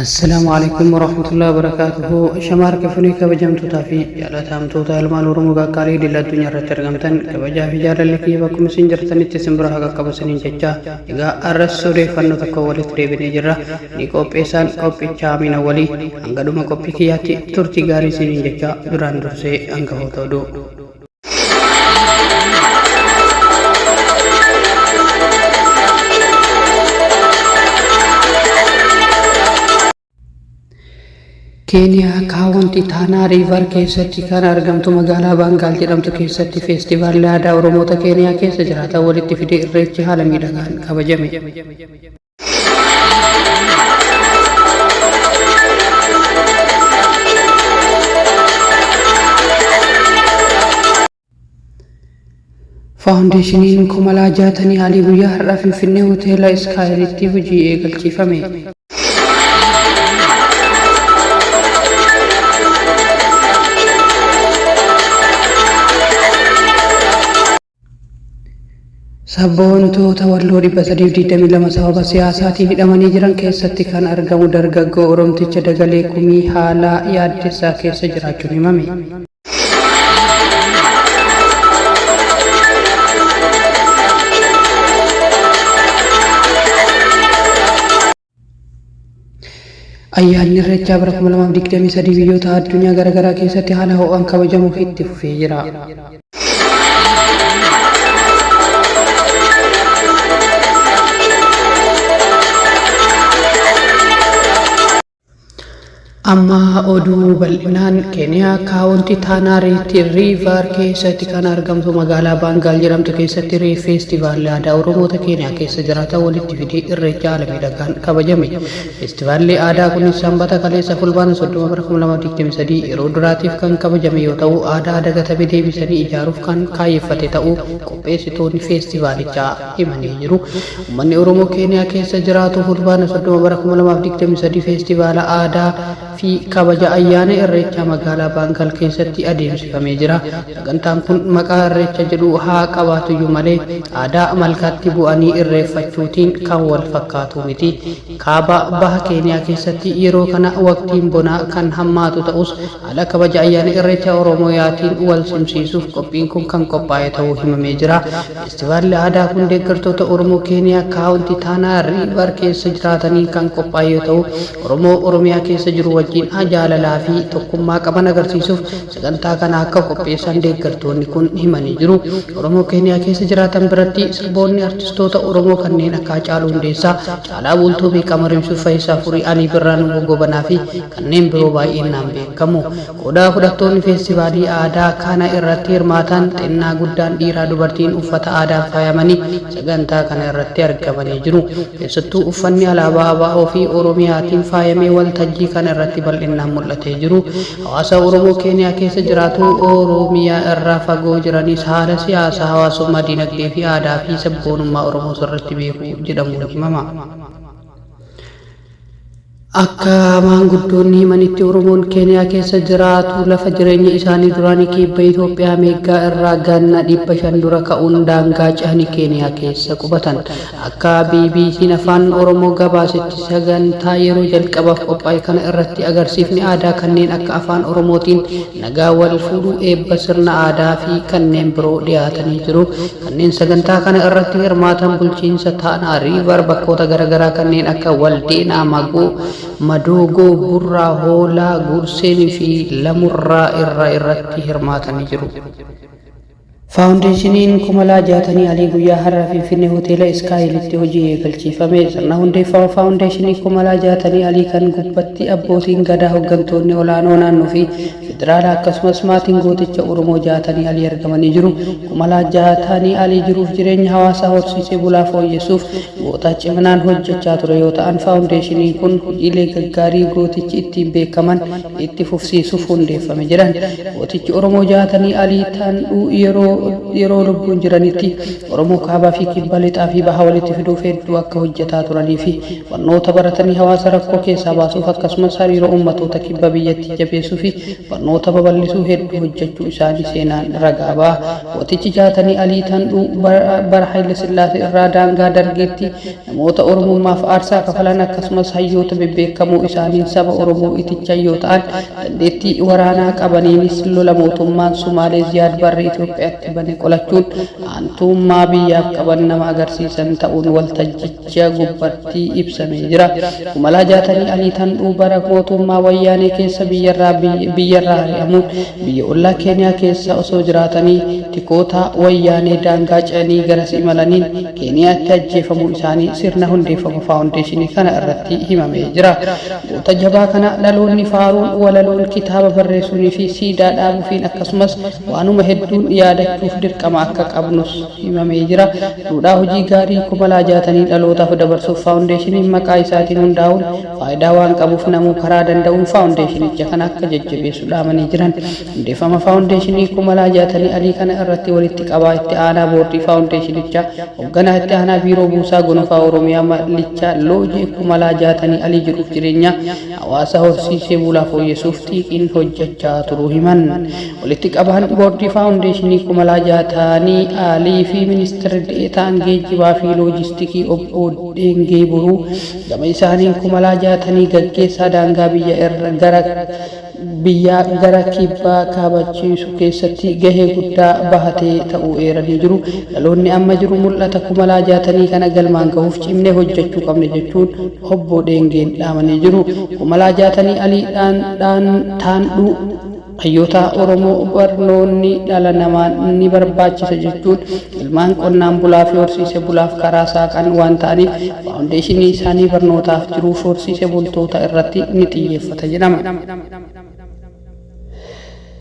Assalaamu alaikum warahmatullahi wabarakatuhu. Shamaar kifunii kabajamtootaa fi jaalatamtoota ilmaan Oromoo qaqqaalii idil addunyaa irratti argamtan kabajaa fi jaalalli kiyya bakkuma isin jirtanitti isin bira haa qaqqabu isiniin jecha egaa arras odeeffannoo tokko walitti deebinee jirra. Ni qopheessaan qophichaa Amiin Awwalii hanga dhuma qophii kiyyaatti turtii gaarii isiniin jecha duraan dursee hangafoota oduu. Keeniyaa kaawuntii Taanaa Riivar keessatti kan argamtu magaalaa Baangaal jedhamtu keessatti feestivaalli aadaa Oromoota Keeniyaa keessa jiraatan walitti fide Irreechi haala miidhagaan kabajame. Faawundeeshiniin Kumalaa Jaatanii Alii guyyaa har'aa Finfinnee Hoteela Iskaayilitti hojii eegalchiifame. Sabboontoota Walloo 322 sababa siyaasaatiin hidhamanii jiran keessatti kan argamu dargaggoo Oromticha Dagalee Kumii haala yaaddessaa keessa jiraachuun himame. Ayyaanni Irreechaa bara 2023 biyyoota addunyaa garaagaraa keessatti haala ho'aan kabajamuuf itti fufee jira. Amma oduu bal'inaan Keeniyaa kaawuntii Taanaariitti Riivar keessatti kan argamtu magaalaa Baangaal jedhamtu keessatti feestivaalli aadaa Oromoota Keeniyaa keessa jiraatan walitti fidee Irreecha haala miidhagaan kabajame. Feestivaalli aadaa kunis Sanbata kaleessa Fulbaana 30 bara 2023 yeroo duraatiif kan kabajame yoo ta'u, aadaa dagatame deebisanii ijaaruuf kan kaayyeffate ta'uu qopheessitoonni feestivaalichaa himanii jiru. Uummanni Oromoo Keeniyaa keessa jiraatu Fulbaana 30 bara 2023 feestivaala aadaa fi kabaja ayyaana Irreechaa magaalaa Baangal keessatti adeemsifamee jira. Sagantaan kun maqaa Irreecha jedhu haa qabaatuyyuu malee aadaa malkaatti bu'anii irreeffachuutiin kan wal fakkaatu miti. Kaaba baha Keeniyaa keessatti yeroo kana waqtiin bonaa kan hammaatu ta'us haala kabaja ayyaana Irreecha Oromoyaatiin wal simsiisuuf qophiin kun kan qophaa'e ta'uu himamee jira. Feestivaalli aadaa kun deeggartoota Oromoo Keeniyaa Kaawuntii Taanaa Riivar keessa jiraataniin kan qophaa'e yoo ta'u, Oromoo Oromiyaa keessa jiru wajjin jaalalaa fi tokkummaa qaban agarsiisuuf sagantaa kana akka qopheessan deeggartoonni kun himanii jiru. Oromoo Keeniyaa keessa jiraatan biratti sirboonni artistoota Oromoo kanneen akka Hacaaluu Hundeessaa, Caalaa Bultumee, Qamar Yuusuf, Fayisaa Furii, Alii Birraa, Nuguu Gobanaa fi kanneen biroo baay'inaan beekamu. Qooda fudhattoonni feestivaalii aadaa kana irratti hirmaatan xinnaa guddaan dhiiraa dubartiin uffata aadaan faayamanii sagantaa kana irratti argamanii jiru. Keessattuu uffanni alaabaa ABO fi Oromiyaatiin faayamee waltajjii kana irratti bal'innaan mul'atee jiru. Hawaasa Oromoo Keeniyaa keessa jiraatu Oromiyaa irraa fagoo jiranis haala siyaasaa, hawaasummaa, dinagdee fi aadaa fi sabboonummaa Oromoo sirriitti beeku jedhamuun himama. Akka maanguddoonni himanitti Oromoon Keeniyaa keessa jiraatu lafa jireenya isaanii duraanii kibba Itoophiyaa Meeggaa irraa ganna 500 dura ka'uun daangaa cehanii Keeniyaa keessa qubatan. Akka BBC'n Afaan Oromoo gabaasetti sagantaa yeroo jalqabaaf qophaa'e kana irratti agarsiifni aadaa kanneen akka Afaan Oromootiin nagaa wal fuudhuu, eebba sirna aadaa fi kanneen biroo dhiyaatanii jiru. Kanneen sagantaa kana irratti hirmaatan bulchiinsa Taanaa Riivar bakkoota garaagaraa kanneen akka Waldeenaa, Magoo, Madoogoo, Burraa, Hoolaa, Guurseen fi Lamurraa irraa irratti hirmaatanii jiru. Faawundeeshiniin Kumalaa Jaatanii Alii guyyaa har'aa Finfinnee Hoteela Iskaayilitti hojii eegalchiifame. Sirna hundeeffama Faawundeeshinii Kumalaa Jaatanii Alii kan gubbatti abbootiin gadaa hoggantoonni olaanoo naannoo fi Federaalaa akkasumas maatiin gooticha Oromoo Jaatanii Alii argamanii jiru. Kumalaa Jaatanii Alii jiruuf jireenya hawaasaa horsiisee bulaa fooyyessuuf goota ciminaan hojjechaa ture yoo ta'an faawundeeshiniin kun hojiilee gaggaarii gootichi ittiin beekaman itti fufsiisuuf hundeeffame jedhan. Gootichi Oromoo Jaatanii Alii Tandhuu yeroo yeroo lubbuun jiranitti Oromoo kaabaa fi kibba, lixaa fi baha walitti fiduuf hedduu akka hojjetaa turanii fi barnoota baratanii hawaasa rakkoo keessaa baasuuf akkasumas hariiroo ummatoota kibba biyyattii jabeessuu fi barnoota babal'isuu hedduu hojjechuu isaanii seenaan ragaa baha. Gootichi Jaatanii Alii Tandhuu bara Hayilasillaasee irraa daangaa Dargiitti namoota Oromummaaf aarsaa kafalan akkasumas hayyoota bebbeekamoo isaaniin saba Oromoo itichan yoo ta'an, dandeettii waraanaa qabaniinis lola mootummaan Sumaalee Ziyaad Barree Itoophiyaatti bane qolachuun aantummaa biyyaaf qaban nama agarsiisan ta'uun waltajjicha gubbatti ibsamee jira. Kumalaa Jaatanii Alii Tandhuu bara mootummaa Wayyaanee keessa biyyarraa biyyarraa ari'amuun biyya ollaa Keeniyaa keessa osoo jiraatanii tikoota Wayyaanee daangaa ce'anii garas imalaniin Keeniyaatti ajjeefamuu isaanii sirna hundeeffama faawundeeshinii kana irratti himamee jira. Goota jabaa kana dhaloonni faaruun, walaloon, kitaaba barreessuunii fi siidaa dhaabuufiin akkasumas waanuma hedduun yaadachuuf dirqama akka qabnus himamee jira. Duudhaa hojii gaarii Kumalaa Jaatanii dhalootaaf dabarsuuf faawundeeshiniin maqaa isaatiin hundaa'uun faayidaa waan qabuuf namuu karaa danda'uun faawundeeshinicha kana akka jajjabeessu dhaamanii jiran. Hundeeffama Faawundeeshinii Kumalaa Jaatanii Alii kana irratti walitti qabaa itti aanaa boordii faawundeeshinichaa, hogganaa itti aanaa Biiroo Buusaa Gonofaa Oromiyaa Mallichaa Loojee Kumalaa Jaatanii Alii jiruuf jireenya hawaasa horsiisee bulaa fooyyessuuf xiiqiin hojjechaa turuu himan. Walitti qabaan boordii Faawundeeshinii Kumalaa Jaatanii Alii fi Ministirri De'eetaan Geejjibaa fi Loojistikii Obbo Dheengee Boruu gama isaaniin Kumalaa Jaatanii gaggeessaa daangaa biyya irra gara biyyaa gara kibbaa kaabachiisu keessatti gahee guddaa bahatee ta'uu eeranii jiru. Dhaloonni amma jiru mul'ata Kumalaa Jaatanii kana galmaan gahuuf cimnee hojjechuu qabna jechuun Obbo Dheengeen dhaamanii jiru. Kumalaa Jaatanii Alii Taandhuu hayyoota Oromoo barnoonni dhala namaa ni barbaachisa jechuun ilmaan qonnaan bulaa fi horsiise bulaaf karaa saaqan waan ta'aniif faawundeeshinii isaanii barnootaaf jiruuf horsiise bultoota irratti ni xiyyeeffata jedhama.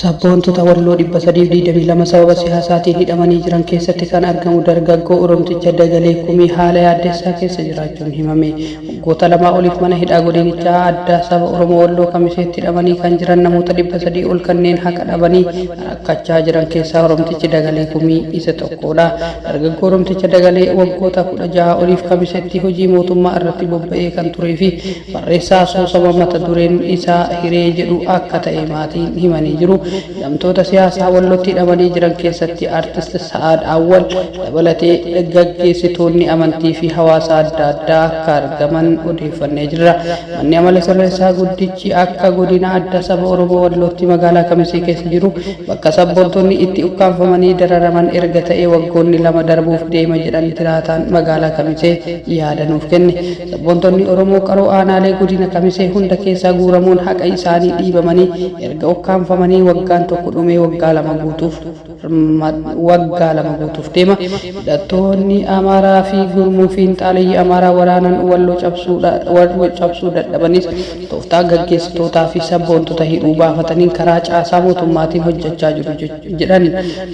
Sabboontota Walloo 322 sababa siyaasaatiin hidhamanii jiran keessatti kan argamu dargaggoo Oromticha Dagalee Kumii haala yaaddessaa keessa jiraachuun himame. Waggoota lamaa oliif mana hidhaa godinichaa addaa saba Oromoo Walloo Kamiseetti hidhamanii kan jiran namoota 300 ol kanneen haqa dhabanii rakkachaa jiran keessaa Oromtichi Dagalee Kumii isa tokkodha. Dargaggoo Oromticha Dagalee waggoota 16 oliif Kamiseetti hojii mootummaa irratti bobba'ee kan turee fi barreessaa asoosama mata dureen isaa Hiree jedhu akka ta'e maatiin himanii jiru. Hidhamtoota siyaasaa Wallootti hidhamanii jiran keessatti Artist Sa'aad Awwal dabalatee gaggeessitoonni amantii fi hawaasaa adda addaa akka argaman odeeffannee jirra. Manni amala sirreessaa guddichi akka godina adda saba Oromoo Wallootti magaalaa Kamisee keessa jiru bakka sabboontonni itti ukkaamfamanii dararaman erga ta'ee waggoonni 2 darbuuf deema jedhan jiraataan magaalaa Kamisee yaada nuuf kenne. Sabboontonni Oromoo qaroo aanaalee godina Kamisee hunda keessaa guuramuun haqa isaanii dhiibamanii erga ukkaamfamanii waggaan tokko dhumee waggaa 2 guutuuf waggaa 2 guutuuf deema. Hidhattoonni Amaaraa fi gurmuun fiinxaaleyyii Amaaraa waraanan Walloo cabsuu dadhabanis tooftaa gaggeessitootaa fi sabboontota hidhuu baafataniin karaa caasaa mootummaatiin hojjechaa jiru jedhan.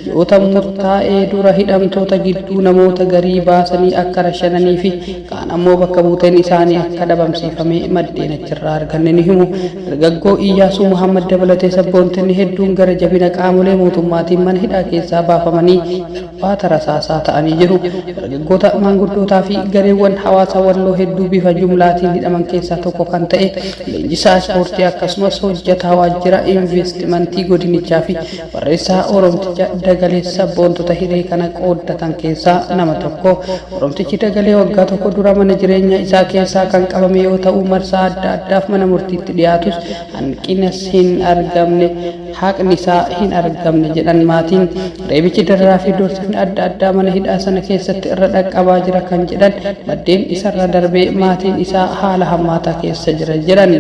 Ji'oota murtaa'ee dura hidhamtoota gidduu namoota garii baasanii akka rashananii fi kaan ammoo bakka buuteen isaanii akka dhabamsiifame maddeen achirraa arganne ni himu. Dargaggoo Iyyaasuu Muhammad dabalatee sabboontonni hedduun gara jabina qaamolee mootummaatiin mana hidhaa keessaa baafamanii irbaata rasaasaa ta'anii jiru. Dargaggoota, maanguddootaa fi gareewwan hawaasa Walloo hedduu bifa jumlaatiin hidhaman keessaa tokko kan ta'e leenjisaa ispoortii akkasumas hojjataa waajjira investimantii godinichaa fi barreessaa Oromticha Dagalee sabboontota hiree kana qooddatan keessaa nama tokko. Oromtichi Dagalee waggaa tokko dura mana jireenya isaa keessaa kan qabame yoo ta'u marsaa adda addaaf mana murtiitti dhiyaatus hanqinas hin argamne haqni isaa hin argamne jedhan maatiin. Reebichi dararaa fi doorsifni adda addaa mana hidhaa sana keessatti irra dhaqqabaa jira kan jedhan maddeen isarra darbee maatiin isaa haala hammaataa keessa jira jedhan.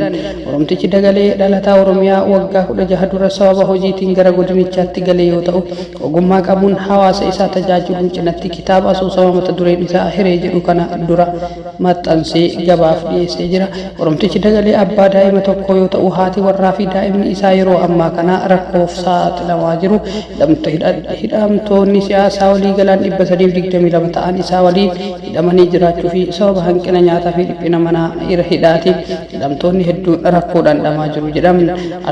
Oromtichi Dagalee dhalataa Oromiyaa waggaa 16 dura sababa hojiitiin gara godinichaatti gale yoo ta'u, ogummaa qabuun hawaasa isaa tajaajiluun cinatti kitaaba asoosama mata dureen isaa Hiree jedhu kana dura maxxansee gabaaf dhiyeessee jira. Oromtichi Dagalee abbaa daa'ima tokkoo yoo ta'u, haati warraa fi daa'imni isaa yeroo ammaa kana rakkoof saaxilamaa jiru. Hidhamtoonni siyaasaa waliigalaan 322 ta'an isaa waliin hidhamanii jiraachuu fi sababa hanqina nyaataa fi dhiphina mana hidhaatiin hidhamtoonni hedduun rakkoo dhandhamaa jiru jedhan.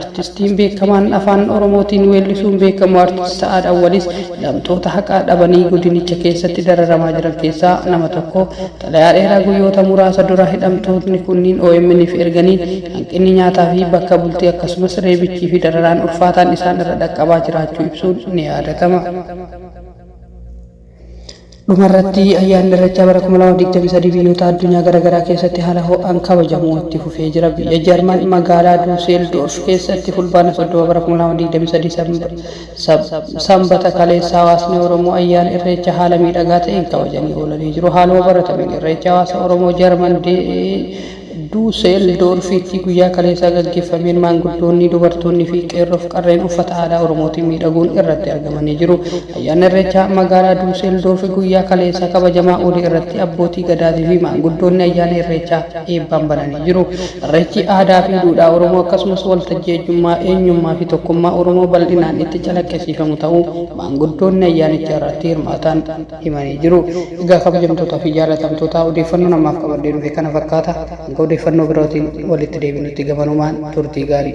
Artistiin beekamaan Afaan Oromootiin weellisuun beekamu Artist Sa'aad Awwalis hidhamtoota haqaa dhabanii godinicha keessatti dararamaa jiran keessaa nama tokko. Xalayaa dheeraa guyyoota muraasa dura hidhamtootni kunniin OMN'f erganiin hanqinni nyaataa fi bakka bultii akkasumas reebichii fi dararaan ulfaataan isaan irra dhaqqabaa jiraachuu ibsuun ni yaadatama. Dhumarratti ayyaanni Irreechaa bara 2023 biyyoota addunyaa garaagaraa keessatti haala ho'aan kabajamuu itti fufee jira. Biyya Jarman magaalaa Duuseeldoorf keessatti Fulbaana 30 bara 2023 Sanbata kaleessaa hawaasni Oromoo ayyaana Irreechaa haala miidhagaa ta'een kabajanii oolanii jiru. Haaluma baratameen Irreecha hawaasa Oromoo Jarman Duuseeldoorfitti guyyaa kaleessaa gaggeeffameen maanguddoonni, dubartoonni fi qeerroof qarreen uffata aadaa Oromootiin miidhaguun irratti argamanii jiru. Ayyaanni Irreechaa magaalaa Duuseeldoorf guyyaa kaleessaa kabajamaa oole irratti abbootii Gadaatii fi maanguddoonni ayyaana Irreechaa eebbaan bananii jiru. Irreechi aadaa fi duudhaa Oromoo akkasumas waltajjii ejjummaa, eenyummaa fi tokkummaa Oromoo bal'inaan itti calaqqisiifamu ta'uu maanguddoonni ayyaanicha irratti hirmaatan himanii jiru. Egaa kabajamtootaa fi jaalatamtoota odeeffannoon ammaaf qabadhee dhufe kana fakkaata. Hanga odeeffannoo birootiin walitti deebinutti gamanumaan turtii gaarii.